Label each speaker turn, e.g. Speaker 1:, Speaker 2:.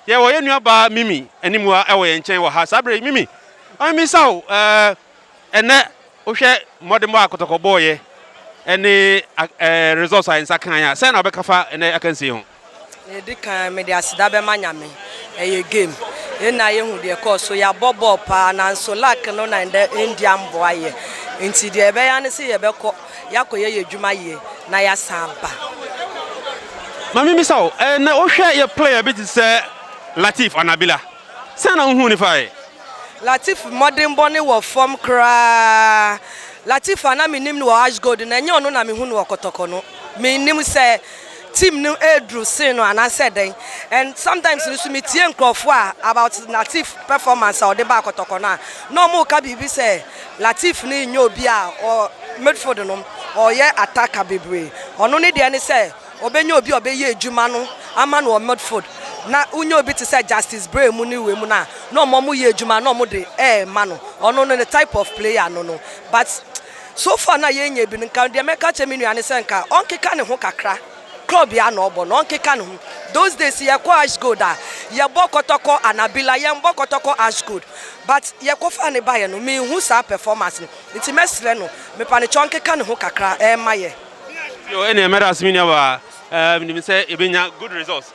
Speaker 1: Yɛwɔ yɛn nuabaa Mimi animua wɔ yɛn nkyɛn wɔ ha saa berɛ yi. Mimi, ma memmisa wo, ɛɛ, ɛnnɛ wohwɛ mmɔdemmɔ a Kɔtɔkɔ bɔɔyɛ ne results a yɛn nsa kaeɛ a, sɛn na wobɛka fa ɛnnɛ akansie ho?
Speaker 2: Nea edi kan, mede aseda bɛma Nyame. Ɛyɛ game. Yɛn nyinaa yɛhu deɛ ɛkɔɔ so. Yɛabɔ bɔɔl paa nanso luck no na ɛndɛ ɛndi amboa yɛ. Nti deɛ yɛbɛyɛ ara ne sɛ yɛbɛkɔ, yɛakɔyɛ yɛn adwuma yie na yɛasan aba.
Speaker 1: Ma memmisa wo, ɛnnɛ wohwɛ yɛ player bi te sɛ Latif Anabila, sɛn na wohuu no faeɛ?
Speaker 2: Latif mmɔdenbɔ no wɔ fam koraa. Latif a na menim no wɔ Ashgold no, ɛnyɛ ɔno na mehu no wɔ Kɔtɔkɔ no. Mennim sɛ team no reduru sen no anaasɛ dɛn. And sometimes no nso metie nkurɔfoɔ a about Latif performance a ɔde baa Kɔtɔkɔ no a, na wɔreka biribi sɛ Latif no nyɛ obi a ɔ midfield no ɔyɛ attacker bebree. Ɔno ne deɛ ne sɛ ɔbɛnya obi a ɔbɛyɛ adwuma no ama no wɔ midfield. Na wonya obi te sɛ Justice Bray mu ne wei mu no a, na wɔn wɔyɛ adwuma na wɔde rema no. Ɔno no ne type of player no no. But So far na yɛnnya bi no, nka deɛ mɛka akyerɛ me nua ne sɛ nka ɔnkeka ne ho kakra, club yi a na ɔbɔ no, ɔnkeka ne ho. Those days yɛkɔ Ashgold a, yɛbɔ kɔtɔkɔ Anabila, yɛnbɔ kɔtɔkɔ Ashgold. But yɛkɔfaa no baeɛ no, menhu saa performance no. Nti mɛsrɛ no, mepanekyɛ ɔnkeka ne ho kakra ɛmma yɛ.
Speaker 1: Yo, ɛneɛ mɛda ase me nuabaa. Menim sɛ yɛbɛnya good results.